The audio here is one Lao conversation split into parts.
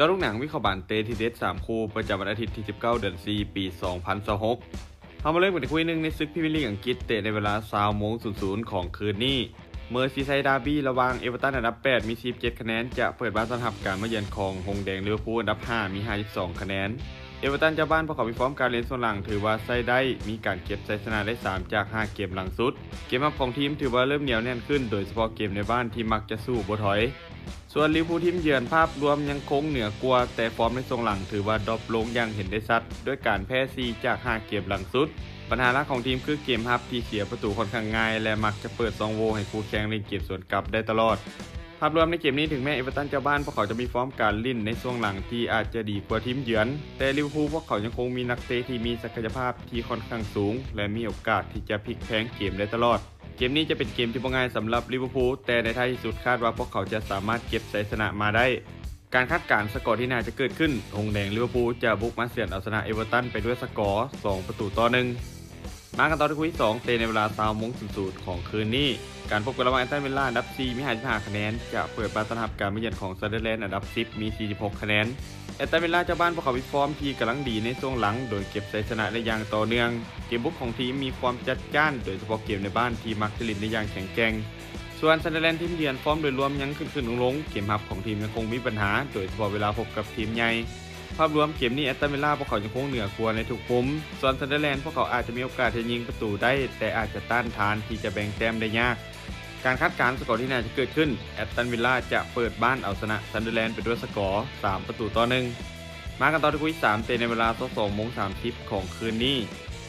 ເຈາະລູກໜັງ ວິເຄາະບານເຕະທີ່ເດັດສາມຄູ່ ປະຈຳວັນອາທິດທີສິບເກົ້າ ເດືອນສີ່ ປີສອງພັນຊາວຫົກ. ເຮົາມາເລີ່ມກັນທີ່ຄູ່ໜຶ່ງໃນສຶກພຣີເມຍລີກອັງກິດ ເຕະໃນເວລາຊາວໂມງສູນສູນຂອງຄືນນີ້ ເມີຊີໄຊດາບີ ລະຫວ່າງເອເວີຕັນອັນດັບແປດມີສີ່ສິບເຈັດຄະແນນ ຈະເປີດບ້ານຕ້ອນຮັບການມາເຢືອນຂອງຫົງແດງລິເວີພູອັນດັບຫ້າມີຫ້າສິບສອງຄະແນນ. ເອເວີຕັນເຈົ້າບ້ານພວກເຂົາມີຟອມການຫຼິ້ນຊ່ວງຫຼັງຖືວ່າໃຊ້ໄດ້, ມີການເກັບໄຊຊະນະໄດ້ສາມຈາກຫ້າເກມຫຼັງສຸດ. ເກມຮັບຂອງທີມຖືວ່າເລີ່ມໜຽວແໜ້ນຂຶ້ນ, ໂດຍສະເພາະເກມໃນບ້ານທີ່ມັກຈະສູ້ບໍ່ຖອຍ. ສ່ວນລິເວີພູທີມເຢືອນພາບລວມຍັງຄົງເໜືອກວ່າ, ແຕ່ຟອມໃນຊ່ວງຫຼັງຖືວ່າດຣອບລົງຢ່າງເຫັນໄດ້ຊັດ ດ້ວຍການແພ້ສີ່ຈາກຫ້າເກມຫຼັງສຸດ. ບັນຫາຫຼັກຂອງທີມຄືເກມຮັບທີ່ເສຍປະຕູຂ້ອນຂ້າງງ່າຍ ແລະ ມັກຈະເປີດຊ່ອງໂຫວ່ໃຫ້ຄູ່ແຂ່ງຫຼິ້ນເກມສວນກັບໄດ້ຕະຫຼອດ. ພາບລວມໃນເກມນີ້ ເຖິງແມ່ເອເວີຕັນເຈົ້າບ້ານພວກເຂົາຈະມີຟອມການຫຼິ້ນໃນຊ່ວງຫຼັງທີ່ອາດຈະດີກວ່າທີມເຢືອນ, ແຕ່ລິເວີພູພວກເຂົາຍັງຄົງມີນັກເຕະທີ່ມີສັກກະຍະພາບທີ່ຂ້ອນຂ້າງສູງ ແລະ ມີໂອກາດທີ່ຈະພລິກແພງເກມໄດ້ຕະຫຼອດ. ເກມນີ້ຈະເປັນເກມທີ່ບໍ່ງ່າຍສຳລັບລິເວີພູ, ແຕ່ໃນທ້າຍທີ່ສຸດຄາດວ່າພວກເຂົາຈະສາມາດເກັບໄຊຊະນະມາໄດ້. ການຄາດການສະກໍທີ່ໜ້າຈະເກີດຂຶ້ນ, ຫົງແດງລິເວີພູຈະບຸກມາເຊືອນເອົາຊະນະເອເວີຕັນໄປດ້ວຍສະກໍສອງປະຕູຕໍ່ໜຶ່ງ. ມາກັນຕໍ່ທີ່ຄູ່ທີສອງ ເຕະໃນເວລາຊາວໂມງສູນສູນຂອງຄືນນີ້. ການພົບກັນລະຫວ່າງແອັດຕັນວິລລາອັນດັບສີ່ມີຫ້າສິບຫ້າຄະແນນ ຈະເປີດບ້ານຕ້ອນຮັບການມາເຢືອນຂອງຊັນເດີແລນອັນດັບສິບມີສີ່ສິບຫົກຄະແນນ. ແອັດຕັນວິລລາເຈົ້າບ້ານພວກເຂົາມີຟອມທີ່ກຳລັງດີໃນຊ່ວງຫຼັງ ໂດຍເກັບໄຊຊະນະໄດ້ຢ່າງຕໍ່ເນື່ອງ. ເກມບຸກຂອງທີມມີຄວາມຈັດຈ້ານ, ໂດຍສະເພາະເກມໃນບ້ານທີ່ມັກຈະຫຼິ້ນໄດ້ຢ່າງແຂງແກ່ງ. ສ່ວນຊັນເດີແລນທີມເຢືອນຟອມໂດຍລວມຍັງຂຶ້ນໆລົງໆ, ເກມຮັບຂອງທີມຍັງຄົງມີບັນຫາ, ໂດຍສະເພາະເວລາພົບກັບທີມໃຫຍ່. ພາບລວມເກມນີ້ແອັດຕັນວິລລາພວກເຂົາຍັງຄົງເໜືອກວ່າໃນທຸກມຸມ, ສ່ວນຊັນເດີແລນພວກເຂົາອາດຈະມີໂອກາດທີ່ຈະຍິງປະຕູໄດ້, ແຕ່ອາດຈະຕ້ານທານທີ່ຈະແບ່ງແຕ້ມໄດ້ຍາກ. ການຄາດການສະກໍທີ່ໜ້າຈະເກີດຂຶ້ນ, ແອັດຕັນວິລລາຈະເປີດບ້ານເອົາຊະນະຊັນເດີແລນໄປດ້ວຍສະກໍສາມປະຕູຕໍ່ໜຶ່ງ. ມາກັນຕໍ່ທີ່ຄູ່ທີສາມ ເຕະໃນເວລາຊາວສອງໂມງສາມສິບຂອງຄືນນີ້.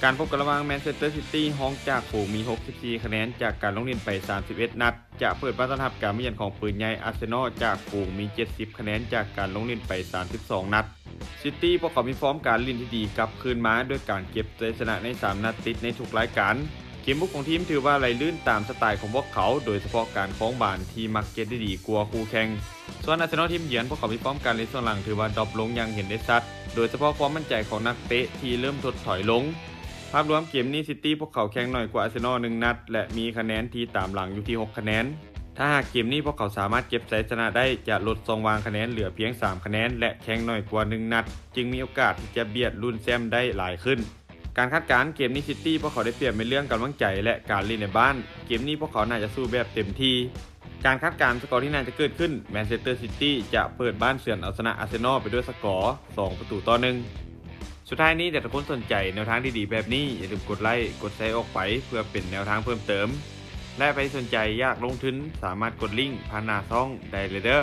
ການພົບກັນລະຫວ່າງແມນເຊັສເຕີຊິຕີ້ຮອງຈາກຝູງມີຫົກສິບສີ່ຄະແນນຈາກການລົງຫຼິ້ນໄປສາມສິບເອັດນັດ ຈະເປີດບ້ານຕ້ອນຮັບການມາເຢືອນຂອງປືນໃຫຍ່ອາເຊນໍ ຈາກຝູງມີເຈັດສິບຄະແນນຈາກການລົງຫຼິ້ນໄປສາມສິບສອງນັດ. ຊິຕີ້ພວກເຂົາມີຟອມການຫຼິ້ນທີ່ດີກັບຄືນມາ ດ້ວຍການເກັບໄຊຊະນະໃນສາມນັດຕິດໃນທຸກລາຍການ. ເກມບຸກຂອງທີມຖືວ່າໄຫຼລື່ນຕາມສະໄຕຂອງພວກເຂົາ, ໂດຍສະເພາະການຄອງບານທີ່ມັກເກັບໄດ້ດີກວ່າຄູ່ແຂ່ງ. ສ່ວນອາເຊນໍທີມເຢືອນ ພວກເຂົາມີຟອມການຫຼິ້ນຊ່ວງຫຼັງຖືວ່າດຣອບລົງຢ່າງເຫັນໄດ້ຊັດ, ໂດຍສະເພາະຄວາມໝັ້ນໃຈຂອງນັກເຕະທີ່ເລີ່ມທົດຖອຍລົງ. ພາບລວມເກມນີ້ ຊິຕີ້ພວກເຂົາແຂ່ງໜ້ອຍກວ່າອາເຊນໍໜຶ່ງນັດ ແລະ ມີຄະແນນທີ່ຕາມຫຼັງຢູ່ທີ່ຫົກຄະແນນ. ຖ້າຫາກເກມນີ້ພວກເຂົາສາມາດເກັບໄຊຊະນະໄດ້, ຈະຫຼຸດຊ່ອງວ່າງຄະແນນເຫຼືອພຽງສາມຄະແນນ ແລະ ແຂ່ງໜ້ອຍກວ່າໜຶ່ງນັດ, ຈຶ່ງມີໂອກາດທີ່ຈະບຽດລຸ້ນແຊ້ມໄດ້ຫຼາຍຂຶ້ນ. ການຄາດການເກມນີ້ ຊິຕີ້ພວກເຂົາໄດ້ປຽບໃນເລື່ອງກຳລັງໃຈ ແລະ ການຫຼິ້ນໃນບ້ານ. ເກມນີ້ພວກເຂົາໜ້າຈະສູ້ແບບເຕັມທີ່. ການຄາດການສະກໍທີ່ໜ້າຈະເກີດຂຶ້ນ, ແມນເຊັສເຕີຊິຕີ້ຈະເປີດບ້ານເຊືອນເອົາຊະນະອາເຊນໍໄປດ້ວຍສະກໍສອງປະຕູຕໍ່ໜຶ່ງ. ສຸດທ້າຍນີ້ ຖ້າທຸກຄົນສົນໃຈແນວທາງດີໆແບບນີ້, ຢ່າລືມກົດໄລ, ກົດແຊອອກໄປ ເພື່ອເປັນແນວທາງເພີ່ມເຕີມ ແລະ ໃຜທີ່ສົນໃຈຢາກລົງທຶນ ສາມາດກົດລິ້ງຜ່ານໜ້າຊ່ອງໄດ້ເລີຍເດີ້.